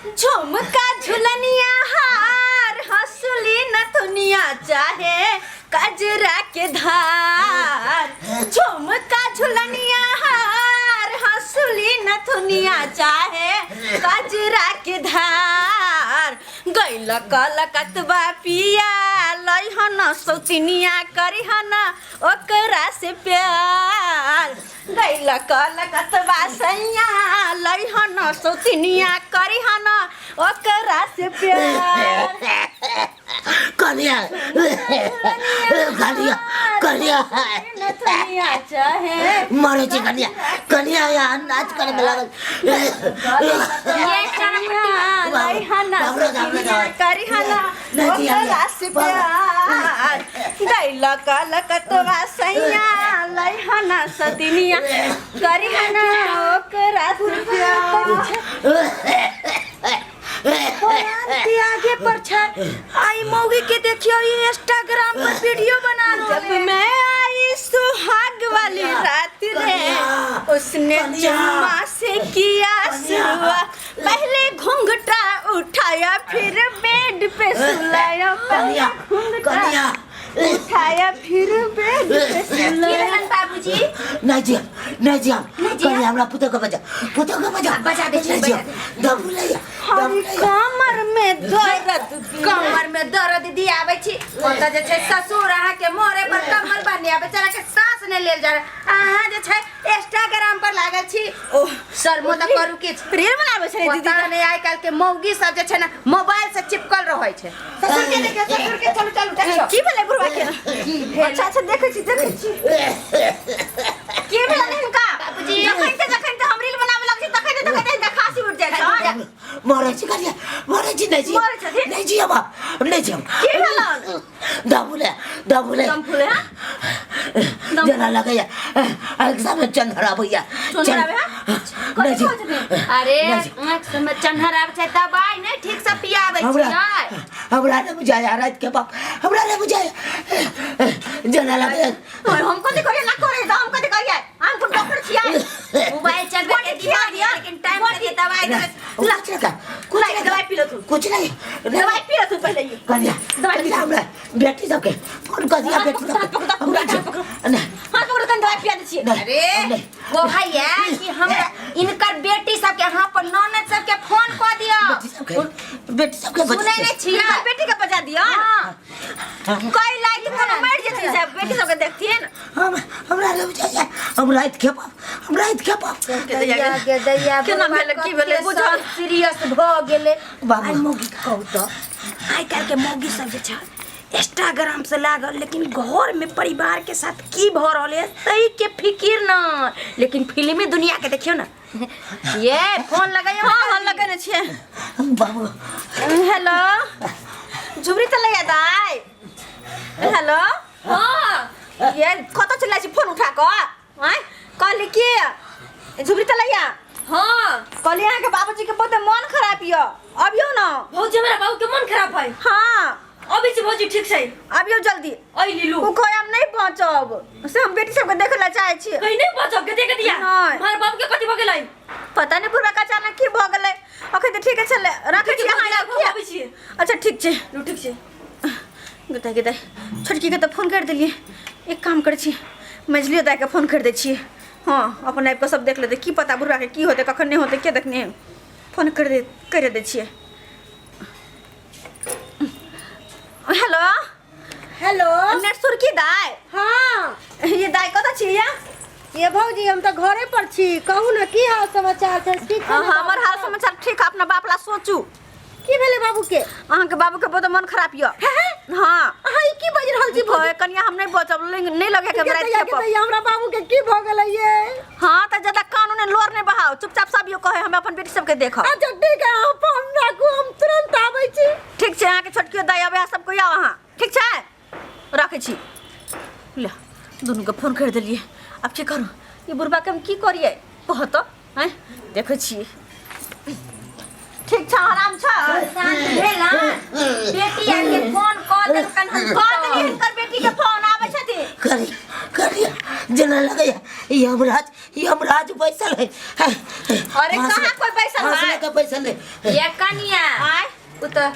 झुमका झुलनिया हार हंसुली नथुनिया चाहे कजरा के धार। झुमका झुलनिया हार हंसुली नथुनिया चाहे कजरा के धार। गैल कलकतबा पिया लइहन सौतिनिया करिहन ओकरा से प्यार। गैल कलकतबा सैया लइहन सौतिनिया करिहन ओकरा से प्यार। कनिया कनिया कनिया नथुनिया चाहे मरे छी कनिया कनिया यहाँ नाच करे में लागल। लइहन सौतिनिया करिहन ओकरा से प्यार। गैल कलकतबा सैया लइहन सौतिनिया करिहन ओकरा से प्यार। के आगे पर छै आई मौगी के देखियो, ये इंस्टाग्राम पर वीडियो बना जब मैं आई सुहाग वाली रात रे, उसने चुम्मा से किया शुरुआत। पहले घूंघटा उठाया फिर बेड पे सुलाया। पहले घूंघटा कनिया उठाया फिर बेड पे की सुलाया। भेलन बाबूजी? नहीं जी, नहीं जी, कनिया हमरा पुतोह के बजा, पुतोह के बजा। बजा दे छी, नहीं जी, बजा दे। दम फुलैया, दम हरी फुलैया। कमर में दर्द, कमर में दर्द दी आबै छी। ओतऽ जे छै ससुर अहाँ के मोरे पर कमर बान्हि आ बेचारा के सांस नहि लेल जा रहल, अहाँ जे छै इंस्टाग्राम पर लागल छी। ओह शर्मो तऽ करू किछु। रील बनाबै छलै दीदी। पता नहि आइ काल्हि के मौगी सब जे छै ने मोबाइल से चिपकल रहै छै। ससुर के देखियौ, ससुर के, चलू चलू देखियौ की भेलै बुढ़वा के? की भेल? अच्छा अच्छा, देखै छी देखै छी की भेलै हिनका। बाबूजी। जखन ते जखन ते हम रील बनाबे लगै छी तखन ते तखन ते हिनका खांसी उठि जाइ छै। मरे छी कनिया, मरे छी। नहीं जी, मरे छथिन? नहीं जी, हम नहीं जी। हम की भेलन? दम फुले, दम फुले। दम फूले? हाँ? जना लगैया एक समय चंदर आबैया। चंदर आबै है? नहीं जी। कथी कहै छथिन? अरे नहीं जी। आँख सबमे चन्हर आबै छै, दबाई नहि ठीक से पियाबै हमरा छियै। हमरा नहीं बुझाया रात के बाप, हमरा नहीं बुझाया जना लगैया। ओए, हम कथी करियै ना करे तऽ हम कथी करियै? हम कोन डॉक्टर छियै? मोबाइल चलबै के दिमाग यऽ, लेकिन टाइम से दबाई देबै। कुछ नहीं, कुछ ला, नहीं। दवाई पी लथुन। कुछ नहीं। दवाई पी लथुन पहिले ई। कनिया दवाई कनिया हमरा बेटी सबके फोन कर दिया। हाथ बेटी पकड़ो, हाथ सबके पकड़ो, हमरा हाथ पकड़ो। नहीं। हाथ पकड़ो, कनि दवाई पिया दै छियै। नहीं, अरे नहीं। कहैया कि हमरा इनकर बेटी सबके अहाँ पर ननद सबके फोन कऽ दिअ। बेटी सबके, बेटी सबके बजा। सुनै नहि छियै? हिनकर बेटी के बजा दिअ। हाँ। कई लाइट कोनो मरि जेथिन से बेटी सबके देखथिन। हम हमरा नहीं बुझाया, हम रात के बाप, हम रात के बाप। दैया गे दैया, केना भेलै, की भेलै, बुझल? सीरियस भऽ गेलै। बाबू। आइ मौगी के कहू तऽ आइ काल्हि के मौगी सब जे छै इंस्टाग्राम से लागल, लेकिन घर में परिवार के साथ की भऽ रहल है तै के फिकिर न, लेकिन फिल्मी दुनिया के देखियौ ने। ये फोन लगैयौ। हाँ हाँ, लगेने छियै। बाबू। हेलो, झुमरी तऽ लैया दाइ। हेलो। हाँ। ये कतऽ चलि जाइ छी फोन उठा कऽ? आँय, कहली की झुमरी तऽ लैया? हाँ। कहली अहाँके बाबूजी के बहुते मन खराब यऽ, अबियौ ने। भौजी, हमरा बाबू के मन खराब है? हाँ। अबै छी भौजी, ठीक छै। अबियौ जल्दी। अइ लीलू। ओ कहै हम नहि पहुँचब, से हम बेटी सबके देखै लए चाहै छी। कहीं नहीं पहुँचब के देख दिया? नहि। हमारे बाबू के कथी भऽ गेलै? पता नहि बुढ़बा के अचानक की भऽ गेलै। अखन तऽ ठीके छलै। राखै छी ठीक छै, अहाँ। भौजी, आउ, राखू, किया? अबै छी। अच्छा ठीक छै। लू, ठीक छै। गताइ गताइ छोटकीके तऽ फोन करि देलियै। एक काम करै छी, मझलियो दाइके फोन करि दै छियै। हँ, अपन आबि कऽ सब देख लेतै। की पता बुढ़बाके की होतै, कखन नहि होतै, के देखने। फोन करि दे, करि दै छियै। हेलो। हेलो। नेट सुरकी दाइ? हाँ। ये दाइ, कतऽ छी ये? ये भौजी, हम तऽ घरे पर छी। कहू ने, की हाल समाचार छै? ठीक छै ने? हमर हाल बाबू? समाचार ठीक है। अपना बाप ला सोचू। की भेलै बाबू के? अहाँके बाबूके बहुत मन खराब यऽ। हाँ। अहाँ ई की बाजि रहल छी भौजी? कहै कनिया हम नहि बचब, नहि लगे के के राति दैया के के दैया, हमरा बाबू के की भऽ गेलै ये? हाँ, तऽ ज्यादा कानून लोर नहि बहाओ, चुपचाप सब यो कहै हम अपन बेटी सबके देखब। अच्छा ठीक है, अहाँ फोन राखू, हम तुरंत आबै छी। ठीक छै, अहाँके छोटकियो दाइ अबै, सब कोइ आउ अहाँ। ठीक छै, राखै छी। ले, दुनूके फोन करि देलियै। आब की करू? ई बुढ़बाके हम की करियै, कह तऽ? आँय, देखै छियै। ठीक छ, आराम छ? शांत भेल? हँ, बेटी आर के फोन कऽ देलकन हन। कऽ देलियै, हिनकर बेटी के फोन आबै छथिन। करी करी, जेना लगैया यमराज यमराज बैसल है। अरे कहाँ कोई बैसल है? हंस लऽ कऽ बैसल है। ये कनिया आय उ तऽ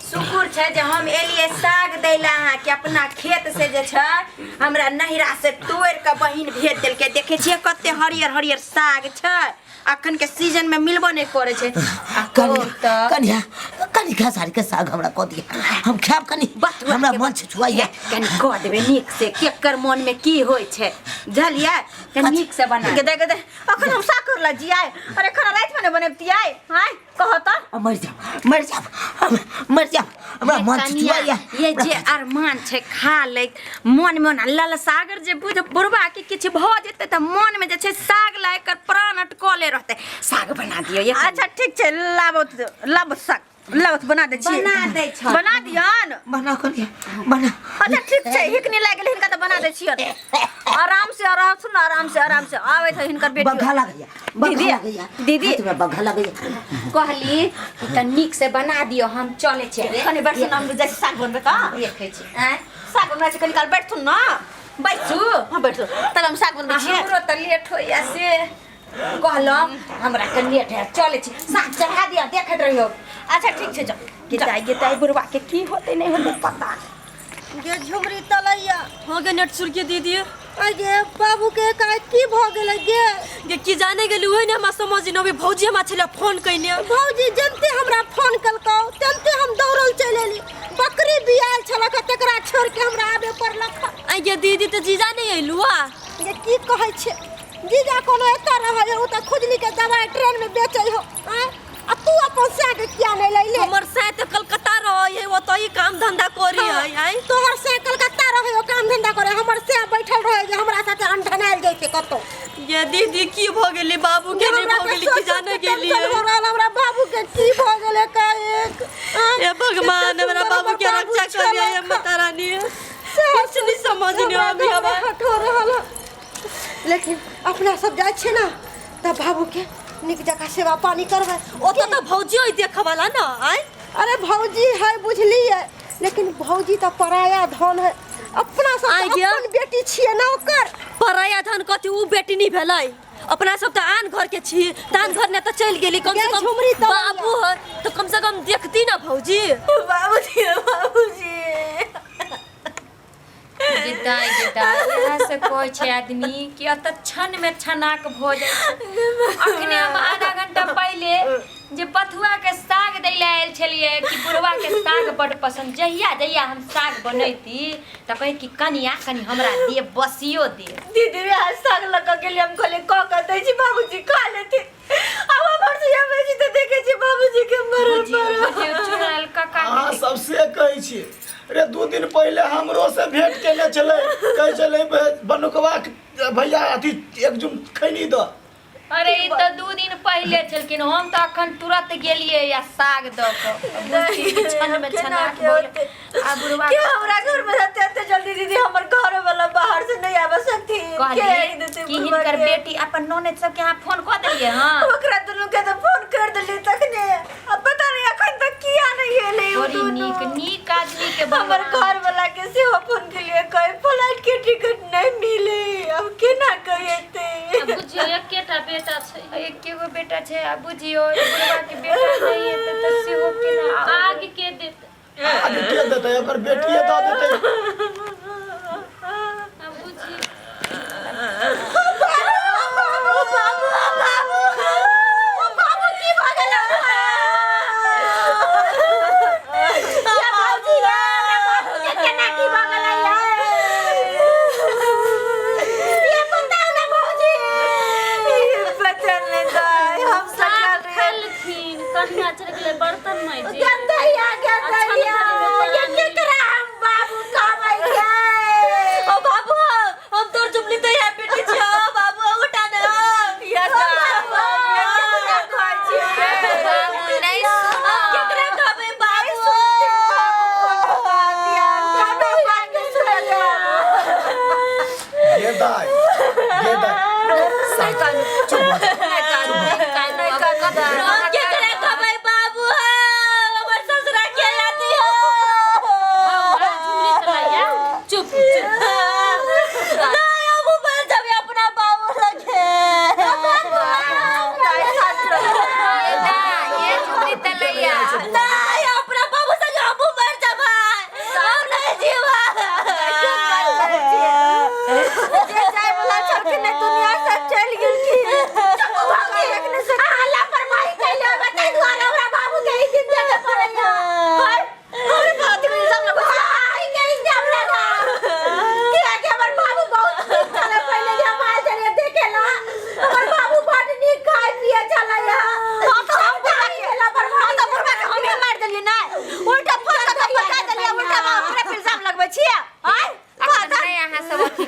शुक्र छै जे हम एलियै साग दै लए अहाँके अपना खेत से जे छै हमरा नैहरा से तोड़ि कऽ बहिन भेज देलकै। देखै छियै कते हरियर हरियर साग छै, अखन के सीजन में मिलबो नहीं करे छै। आ कनिया कहू तऽ कनिया कनि खेसारी के साग हमरा कऽ दिअ, हम खायब कनि, बथुआ हमरा के मन छुछुआइया। कनि कऽ देबै नीक से, केकर मन में की होइ छै बुझलियै, कनि नीक से बना। गदे गदे अखन हम साग करला जियाय, अरे खाना राति में ने बनेबतियै? आय कह त। मर जाब मर जाब हम मर जाब, हमरा मन कनिया, छुछुआइया। ये जे अरमान छै खा लै मन में ओना ललसागर जे बुझ बुढ़बा के किछु भऽ जेतै तऽ मन में जे छै साग लए कर प्राण अटकले रहतै। साग बना दियौ ये कनिया। अच्छा ठीक छै, लाबत लाबत साग लाबत बना दै छी। बना दै छौ। बना दियन। बना कनिया बना। अच्छा ठीक छै, हिकनी लागि गेलै हिनका तऽ बना दै छियन। आराम से आराम से आराम से आराम से आबैत है हिनकर बेटी। बग्घा लागैया बग्घा दीदी, लागैया दीदी। हाथमे बग्घा लागैया। कहली कि कनि नीक से बना दियौ, हम चलै छियै। कनि बैठथुन, हम जाइ छी साग बनबै तऽ। देखै छी आँय साग बनबै छी, कनि काल बैठथुन न। बैसू। हाँ बैठथुन तब हम साग बनबै छियै। हमरो तऽ लेट होइया से कहलहुँ, हमरा कनि लेट है, चलै छी, साग चढ़ा दिअ देखैत रहियौ। अच्छा ठीक छै, जाउ। गेताइ गेताइ बुढ़वा के की होतै नहि होतै पता नहि। गे झुमरी तलैया। हो गे नेट सुर के दीदी। अगे बाबू के एकाएक की भऽ गेलै गे? गे की जाने गेली ओहे ने हमरा समझ न अबै। भौजी हमरा छलै फोन कयने। भौजी जनते हमरा फोन केलकौ तनते हम दौड़ल चलि एली। बकरी बियाल छलक तकरा छोड़ के हमरा आबे पड़लक। आइ गे दीदी तऽ जीजा नहि अयलू आ? गे की कहै छै जीजा कोनो एतऽ रहै हो, ओ तऽ खुजली के दवाई ट्रेन में बेचै हो। आँय आ तू अपन साग किया नहीं लैले? हमर साय तऽ कलकत्ता रहै है, ओतऽ ही काम धंधा करी है। आँय तोहर साय कलकत्ता रहै हो काम धंधा करे, हमर साय बैठल रहै जे हमरा साथे अनठनायल जैते कतौ। गे दीदी की भऽ गेलै बाबू के? नहि हमरा भऽ तऽ गेलै की सोच जाने सोच के गेलियै। टेंशन हो रहल हमरा बाबू के की भऽ गेलै एकाएक। आँय, हे भगवान कते हमरा सुन्दर बाबू हमर के रक्षा करियै छलक। माता रानी। सएह कुछ नहीं समझ नहीं हमरा अभी हमरा। घबराहट हो रहल है। लेकिन अपना सब जाइ छियै ने तऽ बाबू के नीक जकाँ सेवा पानी करबै। ओतऽ तऽ भौजी ओहि देखऽ वाला न। आँय अरे भौजी है बुझलियै, लेकिन भौजी तऽ पराया धन है, अपना सब आइ तऽ गे। अपन बेटी छियै ने ओकर। पराया धन कथी, उ बेटी नहीं भेलै, अपना सब तऽ आन घर के छी, तऽ आन घर ने तऽ चलि गेली। कम से गे कम झुमरी तलैया। बाबू है तऽ कम से कम देखती ना भौजी। बाबूजी बाबूजी गेदाइ गेदाइ इएह से कहै छै आदमी कि एतऽ क्षण में छनाक भऽ जाइ छै। अखने हम आधा घंटा पहिले जे बथुआ के साग दै लए आयल छलियै कि बुढ़वा के साग बड्ड पसन्द, जहिया जहिया हम साग बनैती तऽ कहै कि कनिया कनि हमरा दे बसियो दे। दीदी वएह साग लऽ कऽ गेलियै, हम कहलियै कऽ कऽ दै छी बाबूजी खा लेथिन। आब हमर से आबै छी तऽ देखै छी बाबूजी के मरल बुझियौ पड़ल। बुझियौ चुड़ैल काका अहाँ के सब से कहै छी रे, 2 दिन पहिले हमरो से भेंट केने छलै, कहै छलै बनुकवा भैया अथी एक जुम खैनी दऽ। अरे ई तऽ 2 दिन पहिले छलखिन, हम तऽ अखन तुरंत गेलियै या साग दऽ कऽ। बुझी क्षण में केना छनाक के भऽ होतै? गेल। आ बुढ़वा के हमरा घर में रहते एते जल्दी दीदी हमर घर वाला बाहर से नहीं आबे सकती। के कहली आनि देतै कि बुढ़वा हिनकर के? बेटी अपन ननद सबके अहाँ फोन कऽ देलियै हँ? ओकरा दुनू के तऽ फोन कर देलियै तखने, अब पता नहीं अखन तक किया नहीं एलै उ बड़ी दुनू। नीक नीक आदमी के हमर भगवान। घर वाला के सेहो फोन केलियै, कहे फ्लाइट के टिकट नहीं मिले, अब केना कहेतै? बुझियौ एकेटा बेटा छै, एके गो बेटा छै। आ बुझियौ बुढ़वा के बेटा नहि हेतै तऽ सेहो केना आग के देतै? आगे के देतै? ओकर बेटिए दऽ देतै। आ बुझियौ बाबू बाबू बाबू बाबू की भऽ गेल? या बाबूजी रे, हमरा बाबू के केना की भऽ गेलै यै? ये बताउ ने भौजी। पता नहि दाइ, हम साग सकल रहियै। खेलखिन कनिया चलि गेलै बर्तन माँजै। गंदैया गंदैया अच्छा ये केकरा हम बाबू कहबै गे? ओ बाबू हम तोर जुमली तो यहाँ बेटी छौ बाबू उठा ने। या बाबू, ये केकरा कहै छियै? बाबू नहि सुनब। केकरा कहबै बाबू? गे दाइ गे दाइ चुप भऽ जा। हम केकरा कहबै बाबू? हमर ससुरा के आती हो। झुमरी तलैया चुप चुप। नहीं हम ऊपर जब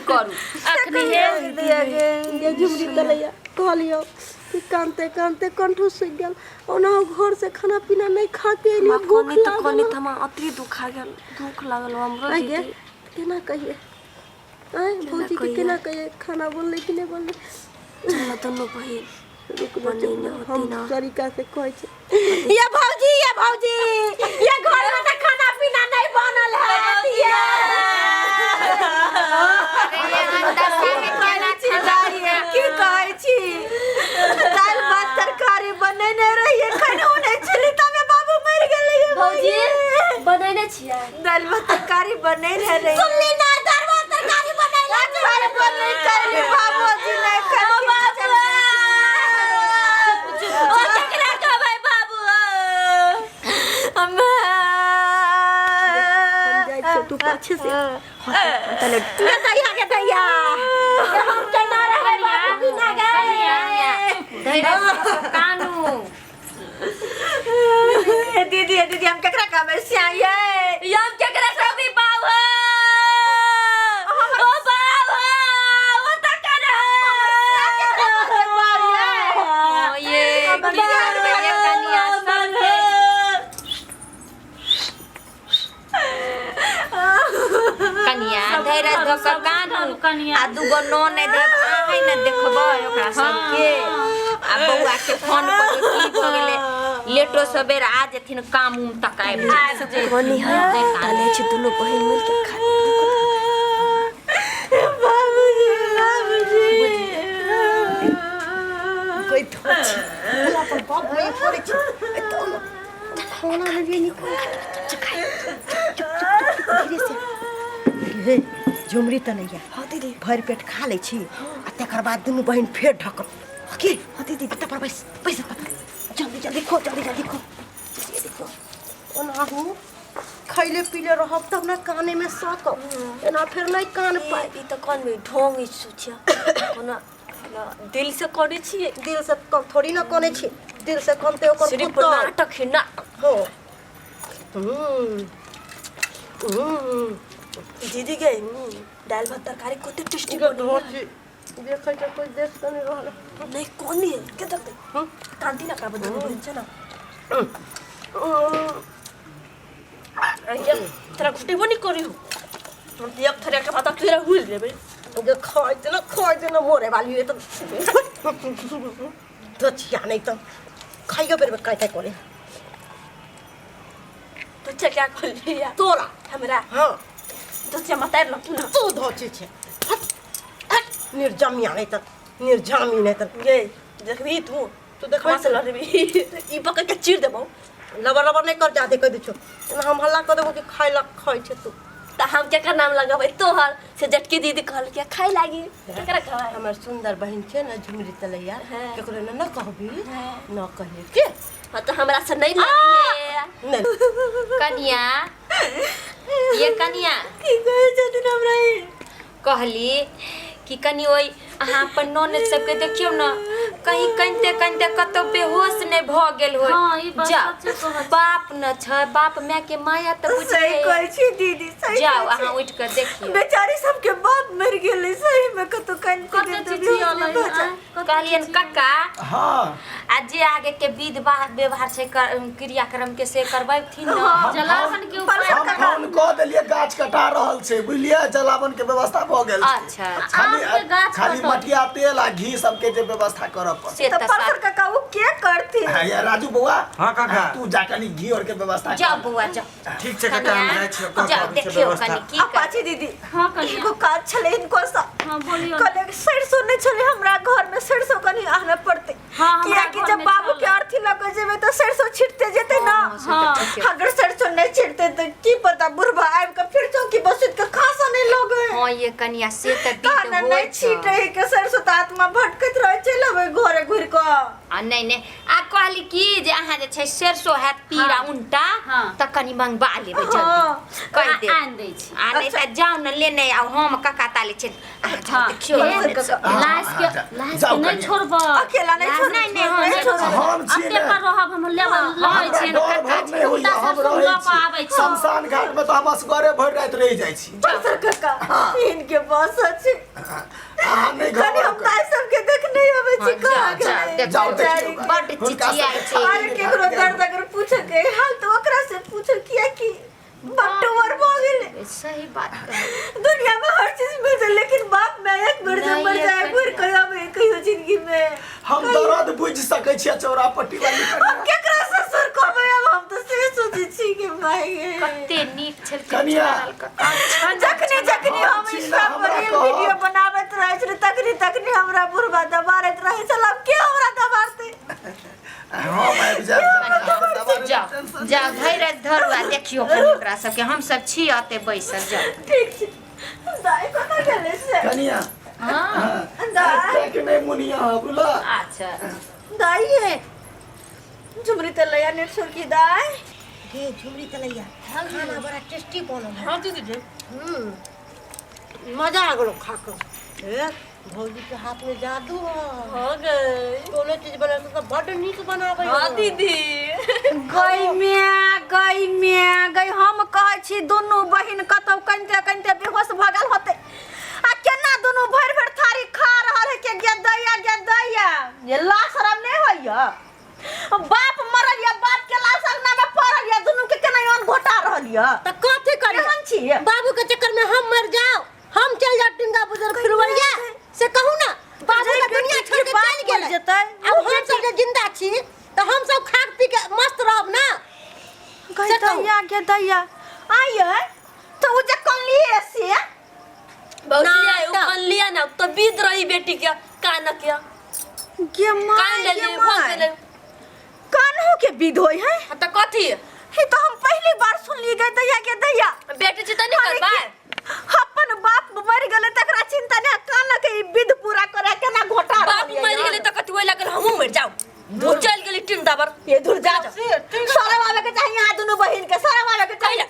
करू अखनी हे गे झुमरी तलैया कहलियो कि कानते कानते कंठो सूखि गेल। ओना घर से खाना पीना नहीं खाते एलियो, भूख कोनी तऽ लागल। कोनी तऽ हमरा अति दुखा गेल, भूख लागल हमरो। आइ गे दीदी केना कहिए आँय भौजी के, कहिए? केना कहिए खाना बनलै कि नहि बनलै? चल दुनू बहिन रुक बनेने होती हम ना। तरीका से कहै छी। ये भौजी, ये भौजी, ये घर में तऽ खाना पीना नहीं बनल है। ये अरे एहन दशा में केना खाना पीना? की कहै छी, दालि भात तरकारी बनेने रहियै, खाना नहि छलै तबे बाबू मरि गेलै। ये भौजी बनेने छियै दालि भात तरकारी बनेने रहियै। सुनली ना, दालि भात तरकारी बनैला। खाय बनै करली बाबूजी नहि खलखिन। ओ केकरा कहबै बाबू? हम हम जाइ छियौ, तू पाछे से। गे दैया, गे दैया, हम केना रहबै बाबू बिना गे? धैर्य से कानू। ए दीदी, ए दीदी, हम केकरा कहबै स्याये? हम केकरा कहबै बाबू? ओ बाबू, ओ तऽ केना? ओ ये की करबै ये कनिया सबके? कनिया धैर्य धऽ कऽ कानू। कनिया। आ दूगो ननैद देब अहाँ ने, देखबै ओकरा सबके। आ बौआ के फोन पर की भऽ गेलै, लेटो सबेर आ जेथिन, काम उम तक आबि जेथिन। कोनी है ताले छी, दुनू बहिन मिल के खा। बाबूजी, बाबूजी। कोई धोची पूरा अपन बाप वही करै छै। ए तो न, खाना लेलियै निकाल। चुप चुप चुप, धीरे से। हे झुमरी तनैया। हाँ दीदी। भरि पेट खा लै छी आ तकर बाद दुनू बहिन फेर ढकब की? हाँ दीदी। एतऽ पर बैस, बैस एतऽ पर। जल्दी जल्दी खो, जल्दी जल्दी खो, जल्दी जल्दी खो। ओनाहू खैले पीले रहब तब ने काने में सकब, एना फेर नहीं कान पाए। ई तऽ कोन में ढोंग सोचिया, कोना कोना दिल से करै छियै? दिल से कम थोड़ी ना कनै छी, दिल से कमते ओकर सिर्फ पुतहु। नाटक है नाटक। हो हम्म हम्म दीदी गे, दालि भात तरकारी कते टेस्टी बनल। देखै छै कोइ, देख तऽ नहि रहल। नहीं, कोनी है के देखते कांति ना का बदल बन छै ना। अरे तोरा घुटेबो नहीं करी हो, हम तो एक थरिया के भात अकेला हुल लेबै। जे खाइ ना, खाइ ना, मरे वाली है तो छिया नहीं तो खाइयो बेर बेर काय काय करे। तो चे क्या कर लिया? तोरा। हमरा? हाँ। तो चे मतार लग ना। तू धोची छे, हट हट, निर्जमिया नहीं तो, निर्जामी नहीं तो। गे देखबी तू। तू देखबी। कहाँ से लड़बी, ई पकड़ के चीर देबौ। लबर लबर नहीं कर, जादे कह दै छौ, एना हम हल्ला कर देबो कि खाइ ला खाइ छै तू। त हम केकर नाम लगाबै तोहर से? जटकी दीदी कहल के खाइ लागी, केकरा कहबै? हमर सुंदर बहिन छै ने झुमरी तलैया। हाँ। केकरो ने न कहबी। हाँ। न कहिए के। हाँ तो हमरा से नहीं लगिए। नहीं। कनिया, ये कनिया। की कहै छथिन हमरा ई? कहली कि कनि ओहि अहाँ अपन ननद सबके देखियौ ने, कहीं कनिते कनिते कतौ बेहोश नहि भऽ गेल होय। हाँ, ई बात जाउ। सच्चे कहै छी। बाप न छै, बाप माय के माया तऽ सही बुझले। कहै छी दीदी, सही जाउ कहै छी। अहाँ उठि कऽ देखियौ। बेचारी सबके बाप मरि गेलै, सही में कतौ कानि कते के चिचियलै, आँय, कते कहलियनि कक्का। हाँ। आ जे आगे के विध व्यवहार छै, क्रियाक्रम के से करबैथिन ने। जलावन के उपाय। हम फोन कऽ देलियै, गाछ कटा रहल छै, बुझलियै? जलावन के व्यवस्था भऽ गेल छै। अच्छा अच्छा। खाली आम के गाछ खाली कटल। मटिया तेल आ घी सबके जे व्यवस्था करऽ पड़त। से तऽ तऽ परसर साथ काका, ओ के करथिन? हाँ, या राजू बौआ। हाँ, काका। तू जा, कनी घी और के व्यवस्था जाउ कर। बौआ, जाउ। ठीक छै काका, हम जाइ छियै, कऽ जाउ कऽ आबै छियै देखियौ व्यवस्था। कनि की आ पाछी दीदी। हाँ कनिया। एगो काज छलै हिनको सँ। हाँ बोलियौ। कहले सरसों नहि छलै हमरा घर में, सरसों कनि आनऽ पड़तै। हाँ, हमरा कियाकि घर जब में बाबू छल। के अर्थी लऽ कऽ जेबै तऽ सरसों छिटते जेतै ना। हाँ। अगर सरसों नहि छिटते तऽ की पता बुढ़बा आबि कऽ फिर चौकी पर सुति कऽ खांसो नहि लगै। हाँ ये कनिया, से तऽ विध कहने होइ नहि छै। छीटै के सरसों तऽ आत्मा भटकैत रहै, चलि अबै घरे घुरि कऽ। आ नहि नहि, आ कहली कि जे अहाँ जे छै सरसो हैत पीरा उनटा हाँ। तऽ कनि मंगवा लेबै जल्दी। हाँ। कहि देब। आनि दै छी। आ नहि तऽ जाउ ने लेने आउ, हम कका ताले छै, अहाँ जाउ। हाँ। देखियौ। हे, हाँ, लाश के हाँ, जा- लाश के जाउ नहीं कनिया। छोड़ब। अकेला नहि छोड़ब। नहि, नहि, नहि छोड़ब। हम छी अते ने पर रहब, हम लेब लहै हमरा छियै। डर भर नहि होइ। होइया मुर्दा हम सब रहै लऽ कऽ आबै छी छै। शमशान घाट में तऽ हम असगरे भरि राति रहि जाइ छी सर काका इनके पास अछि अहाँ नहि कनि हम घबराउ दाइ सबके देखने अबै छी हाँ, कहाँ जाओ, जाओ, गेलै देखो, जाओ बेचारी। देखियौ बड्ड हुनका चिचियाइ सबके छै। अरे केकरो दर्द अगर पूछे के हाल तऽ ओकरा से पूछो किया कि बाप भऽ गेलै सही बात कहै दुनिया में हर चीज मिलते लेकिन बाप में एक बेर जे नहीं, मर जाए एक घुर कहियो आबै कहियो जिंदगी में हम दर्द बुझि सकै छियै चौरा पट्टी वाली हम कनिया। केकरा ससुर कहबै अब हम तऽ से सोचै छी कि माय गे कते नीक छलखिन कनिया। चुड़ैल कका जखनी जखनी हम छी ना, इंस्टा पर हमरा रील कहब। वीडियो बनाबैत रहै छलै तखनी तखनी हमरा बुढ़बा दबारैत रहै छल आब के हमरा दबारतै हम आबि जायब जाओ जाओ धैर्य धरू आ देखियो कनि ओकरा सबके हम सब छी अते बैसल जाओ ठीक छै दाइ कतऽ गेलै से कनिया हाँ दाइ एतेक नहि मुनिया बुला अच्छा दाइ ये झुमरी तलैया नेट सुरकी दाइ गे झुमरी तलैया खाना बड़ा टेस्टी बनल है। हाँ दीदी जी मजा आ गेलो खा के ए भौजी के हाथ में जादू है हो गई कोनो चीज बनावे तो बड नीक बनावे हाँ दीदी गई म्या गई म्या गई हम कहै छी दुनू बहिन कतौ कनिते कनिते बेहोश भऽ गेल होतै आ केना दुनू भरि भरि थारी खा रहल है के गे दैया गे दैया ये लाज शरम नहि होइया बाप मरल या बाप के लाश अंगना में पड़ल या दुनू के केना अन घोटा रहल या त कथी करी केहन छी बाबू के चक्कर में हम मर जाओ हम चल जाओ टिंगा बुजर फिरवरिया से कहू ना बाबू जे के दुनिया बेटी छोड़ के बाप चल मर गेलै जेतै, अब हम सब जे जिंदा छी त हम सब खा पी के मस्त रहब ना गई से कहू। दैया गे दैया आइए तो उ जे कनलिए से भौजी ना, आए तो- कन लिया ना तो बीत रही बेटी के कान के गे माय कान ले गे ले भऽ माय गेलै कान्हो के विध होय है हाँ, तो कथी हे तो हम पहली बार सुनली गई दैया गे दैया बेटी छी तऽ नहीं अरे करबै अपन बाप मर गेलै तकरा चिंता नहीं कान के ई विध पूरा करे केना घोटा बाप रहल मर गेलै तऽ कथी होय लागल हमहूँ मरि जाउ ओ चलि गेली टीन दाबर ये दूर जा शरम आवे के चाहिए यहाँ दुनू बहिन के शरम आवे के चाहिए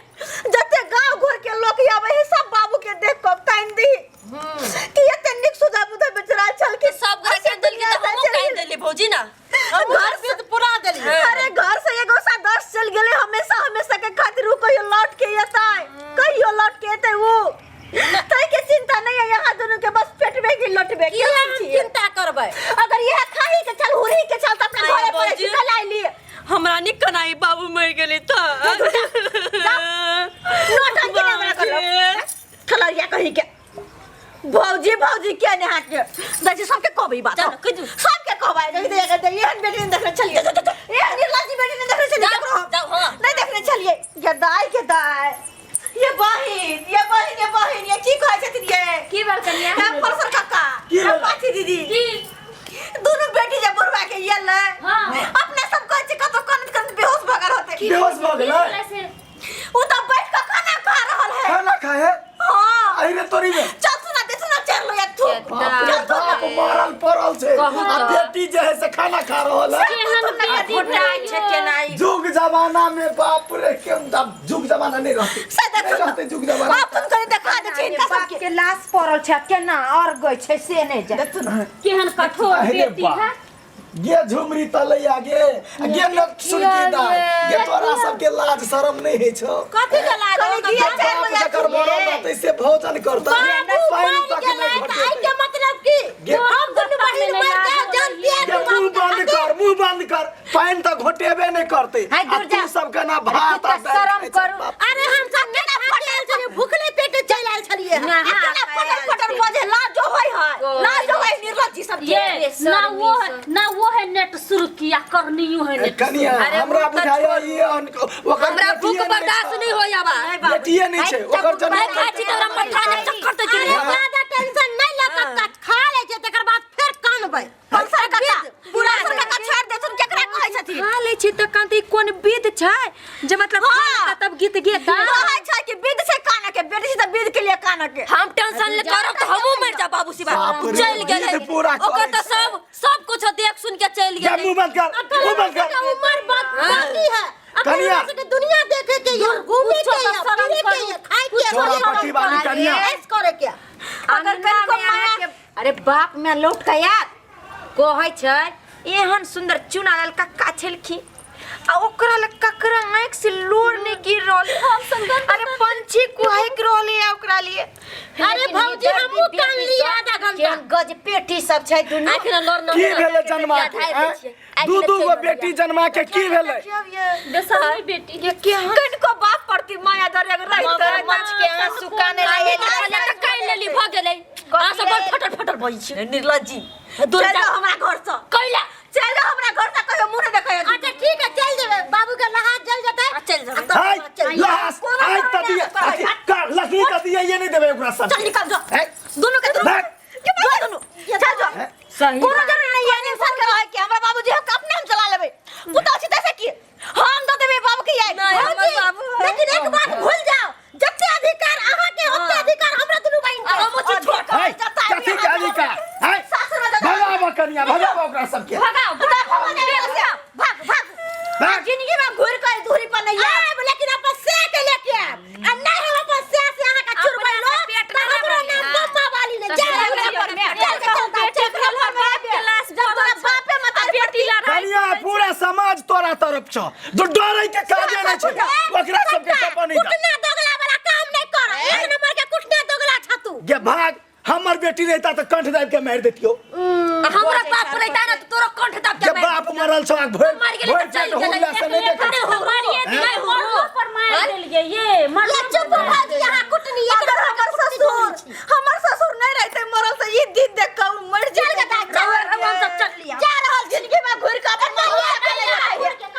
जते गांव घर के लोग आवे है सब बाबू के देख के कान दी कि एते निक सुधा बुधा बेचारा छल कि सब गोरा कान देलकै तऽ हमहूँ कान देली भौजी ना घर से पुरा देली अरे घर से एगो सा दस चल गेले हमेशा हमेशा के खातिर उ कहियो लौट के एतै कहियो लौट के एतै उ तै के चिंता नहीं है यहाँ दोनों के बस पेटबे की लौटबे की हम चिंता करबै अगर यह खाही के चल हुरी के चल त अपना आय घरे पर भौजी। चल आइली हमरा निक कनाई बाबू मरि गेलै तऽ नौटंकी नहीं हमरा करलो खलरिया कहीं के भौजी भौजी के ने हाथ के देखी सबके कहबै ई बात चल, कहि दू। सबके कहबै देखी देखी देखी एहन बेटी नहीं देखने चलिए एहन निर्लज्जी बेटी नहीं देखने चलिए जाओ, केकरो हम। जाओ, हाँ। नहीं देखने चलिए ये दाई के दाई ये बहिन ये बहिन ये बहिन ये की कहै छथिन ये की भेल कनिया हे परसर काका की हे भेल? पाछी दीदी की दुनू बेटी जे बुढ़वा के ये ले हाँ। अपने सब कहै छै कतौ कनत कनत बेहोश भऽ गेल होतै बेहोश भऽ गेलै से उ तऽ बैठ कऽ खाना खा रहल है खाना खाए है हाँ अरे तोरी में चल सुना दे सुना चल लो या थू बाप रे बाप मरल पड़ल छै कहू आ तऽ। बेटी जे है से खाना खा रहल है केहन बेटी घोटाइ छै केना ई जुग जमाना में बाप रे के अब जुग जमाना नहीं रहते से देखो नहीं रहते जुग जमाना आप तुम कहीं देखा दे छी इनका बाप सबके के लाश पड़ल छै केना और गई छै से नहि जाय देखो ना केहन कठोर अरे बेटी बा है गे झुमरी तलैया गे आ गे न सुनकी दाय गे तोरा सबके लाज शरम नहीं है छौ कथी के लाज कहीं हो गिए कका? चल लो बाप या जकर मरल रहतै से भोजन करतै बाबू पानि मर तक गेलै नहीं तऽ आइ के घटेतै मतलब की गे- हम दुनू बहिन मर जाओ जान पिया गे मुंह बंद कर मुंह बंद कर पानि तऽ घोटेबे नहीं करतै है, आ दूर जा। तू सब केना भात आ तऽ दालि शरम खाइ छै, करू। बाप अरे हम सब केना फटल छलियै भूखले पेटे चलि आयल छलियै नहा केना फटर फटर बजे लाज जो होय है लाज जो होय निर्लज्जी सब के ये ना वो है ना वो है नेट शुरू किया करनी है ए, नेट कनिया अरे हमरा मुँह तऽ बुझाया छोड़। ई ओकर हमरा बेटिए भूख नहि बर्दाश्त छै। नहीं होय आबा बेटिए नहीं छै ओकर जन्म मैं खाइ छी तऽ हमरा माथा ने चक्कर दै अरे छै ज्यादा टेंशन नहीं ले कक्का खा ले छै तकर बाद फेर कानबै परसर काका परसर काका छोड़ देथुन केकरा कहै छथिन खा लै छी तऽ कान तऽ ई कोन विध छै जे मतलब खा लेता तब गीत गेता कहै छै कि विध से कान के बेटी से विध के लिए कान के हम टेंशन ले करब तऽ हमहूँ मरि जाब बाबू शिवा बाप रे, चलि गेलै विध पूरा ओकर करै तऽ सब सब कुछ देख सुन के चलि जा गेलै मुंह बंद कर मुंह बंद कर उम्र बात बाकी है अखन कनिया। हमरा सबके दुनिया देखे के ये घूमे के ये फिरे के ये खाए के छोरा पट्टी वाली कनिया। ऐश करे के अगर अगर कनिको माया अरे बाप में लौट के यार कहै छै एहन सुंदर चुना लाल कक्का छलखिन आ ओकरा लग ककरा आँखि से सब छै दुनू। आँखि ने लोर की भेलै जन्मा के आँय? दू दू गो बेटी जन्मा के की भेलै? बेसहारा बेटी कनको बाप प्रति माया दर रहितै। मगरमच्छ के आंसू काने आइ लागे। तऽ काल्हि लेली भऽ गेलै। अहाँ सब बड़ फटर फटर बजै छी। निर्लज्जी, दूर चल जा। जाओ हमरा घर से। कैला? चल जाओ हमरा घर से, कहियो मुंह नहीं देखै। अच्छा ठीक है, चल जेबै। बाबू के लहास जल जेतै। चल जेबै। हाय लहास आइ त दिया अथी कर लकड़ी त दिया ये नहीं देबै ओकरा सब। चल निकल जाओ हैं? दोनों के दोनों। भाग। के दोनों चल जाओ। सही। कोनो जरूरी नहीं है इंसान के रहे के हमरा बाबूजी हम अपने हम चला लेबै। पुतौ छी तैसे की हम दऽ देबै बाबू के यार। नहीं, हमर भौजी, बाबू है। लेकिन एक बात भूल जाओ, जते अधिकार अहाँ के ओते अधिकार हमरा दुनू बहिन के। हमहूँ छी छोट। हाय कथी के अधिकार? हाय सासुर में जता भगाबो कनिया, भगाबो ओकरा सबके। भगाओ भाग भाग भाग। भाग। जिंदगी में घुर के दूरी पर नहीं आयब, लेकिन अपन से के लेके आयब, आ नहीं हम अपन से से अहाँ के चुरबै लो पेट त हमरो नाम बम्मा वाली ने। जा ससुराल रहल पर में। चल के चलता बेटी चल भेल, बाप के लाश जब तोरा बापे मत बेटी लड़ाई कनिया पूरा समाज तोरा तरफ छौ, जो डरै के काजे नहीं छै ओकरा सबके कपनी द। कुटना दोगला वाला काम नहीं कर, एक नंबर के कुटना दोगला छ तू। गे भाग, हमर बेटी रहता त कंठ दाबि के मारि देतियो। आ हमरा बाप रहिता ने तऽ तोरा कंठ दाब के जे मारि। बाप मरल छौ आ भरि मर गेलै भरि तऽ चलि पेट गेलै। हुरला से नहीं देखै अरे छौ। मारिए दिए, मरलो पर मार देलिए ये मरलो ये चुप भौजी, अहाँ कुटनी अगर हमर ससुर नहीं रहते मरल त ई दिन देख के उ मर चल जेतै। गदा चल, हम सब चल लिया। जा रहल जिंदगी में घुर के अपन महुआ के ले जाए।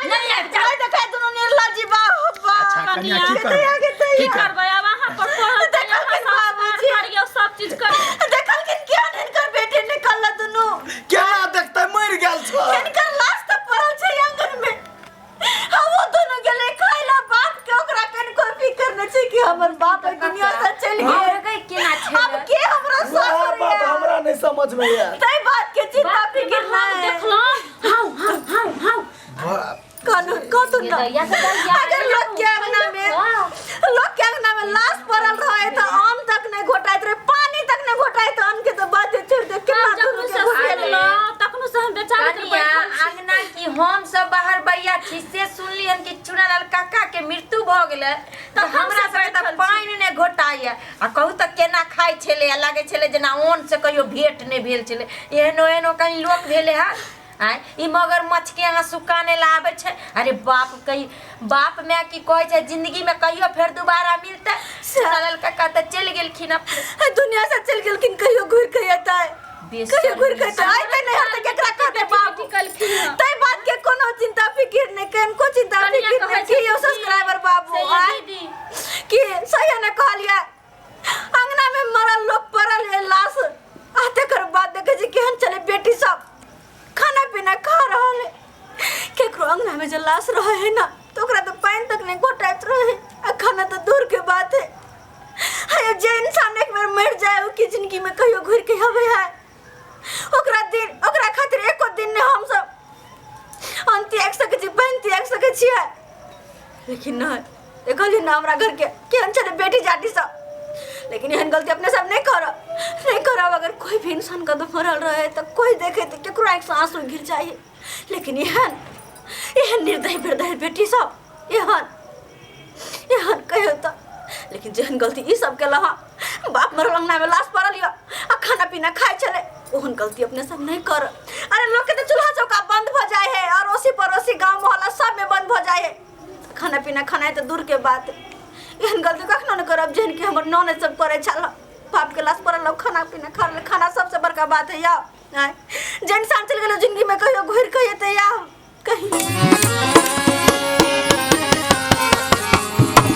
नहीं आबि जा। नहीं देखे दुनू निर्लज्जी बाप बाप। अच्छा कनिया की के करबै? तैया के की तैया करबै अब अहाँ पर पढ़ल देखलखिन बाबूजी। करियौ सब चीज करियौ। देखलखिन केहन हिनकर बेटी निकलल दुनू। केना देखतै मरि गेल छौ। हिनकर लाश तऽ पड़ल छै आंगन में। हम दुनू गेलै खाय ला बाप के, ओकरा कनिको फिकर नहि छै कि हमर बाप एहि दुनिया से चलि गेल। गई केना छै? अब के हमरा वएह ससुर बात या? हमरा नहीं समझ में आयल। ताहि बात के चिंता बाप रे फिकर बाप, हम नहि। देखलहुँ हाउ हाउ हाउ हाउ। बाप। कनु कतु ये न दैया से दैया अगर लोग के अंगना में, लोग के अंगना में लाश पड़ल रहे त आम तक नहीं घोटाइत रहे, पानी तक नहीं घोटाइत, आम के तो बात छोड़ दे। कितना हम दूर जखन के से घुटेलै। सुनलहुँ तखनो से हम बेचारे के कनिया बैठल छी। अंगना की हम सब बाहर बैया छी से सुनलियन कि चुनालाल काका के मृत्यु भऽ गेलै तऽ तखन हमरा से सबके तऽ बैठल छी। पानि नहि घोटाइए। आ कहू तऽ केना खाइ छलै, आ लागै छलै जेना ओन से कहियो भेंट नहि भेल छलै। एहनो एहनो कहीं लोक भेलै हँ। आँय ई मगरमच्छ के आँसू काने ला आबै छै। अरे बाप कही बाप माय की कहै छै जिंदगी में कहियो फेर दोबारा मिलतै? चुनालाल काका तऽ चलि गेलखिन अपने ए दुनिया से चलि गेलखिन, कहियो घुरि के एतै? कहियो घुरि के एतै? अइतै नहि तऽ केकरा कहतै बाबू? ताहि बात के कोनो चिंता फिकिर नहि, कनिको चिंता कनिया फिकिर कहै नहि। की यौ छथिन सब्सक्राइबर बाबू से ये आँय? दीदी। की सही ने कहलियै? अंगना में मरल लोक पड़ल है लाश, आ तकर बाद देखै छी केहन चले बेटी सब खाना पीना खा रहल है। केकरो अंगना में जे लाश रहे है ना तो ओकरा तो पानि तक नहीं घोटाइत रहे, आ खाना तो दूर के बात है। हाय जे इंसान एक बेर मर जाए ओ की जिंदगी में कहियो घुर के आवे है? ओकरा दिन ओकरा खातिर एको दिन नहीं हम सब अन्न त्याग सकै छी, पानि त्याग सकै छियै। लेकिन नहीं देखलियै ना हमरा घर के केहन छलै बेटी जाटी सब। लेकिन एहन गलती अपने सब नहीं करब, नहीं करब। अगर कोई भी इंसान कदम मरल रहे तो कोई देखे तो केकरो आँखि से आंसू गिर जाए, लेकिन एहन एहन निर्दयी निर्दयी बेटी सब एहन एहन कहियो तो। लेकिन जेहन गलती ई सब केलहुँ हँ, बाप मरल अंगना में लाश पड़ल यऽ आ खाना पीना खाइ छलै, ओहन गलती अपने सब नहीं करब। अरे लोग के तो चूल्हा चौका बंद भऽ जाए है, अड़ोसी पड़ोसी गाँव मोहल्ला सब में बंद भऽ जाए है, खाना पीना खाना तो दूर के बात। एहन गलती कखनो नहीं करब जेहन कि हमर ननद सब करै छल। बाप के लाश पड़ल, खाना पीना खा रहल, खाना सबसे बड़का बात है। या आँय जे इंसान चलि गेलै जिंदगी में कहियो घुरि के एतै या कहीं।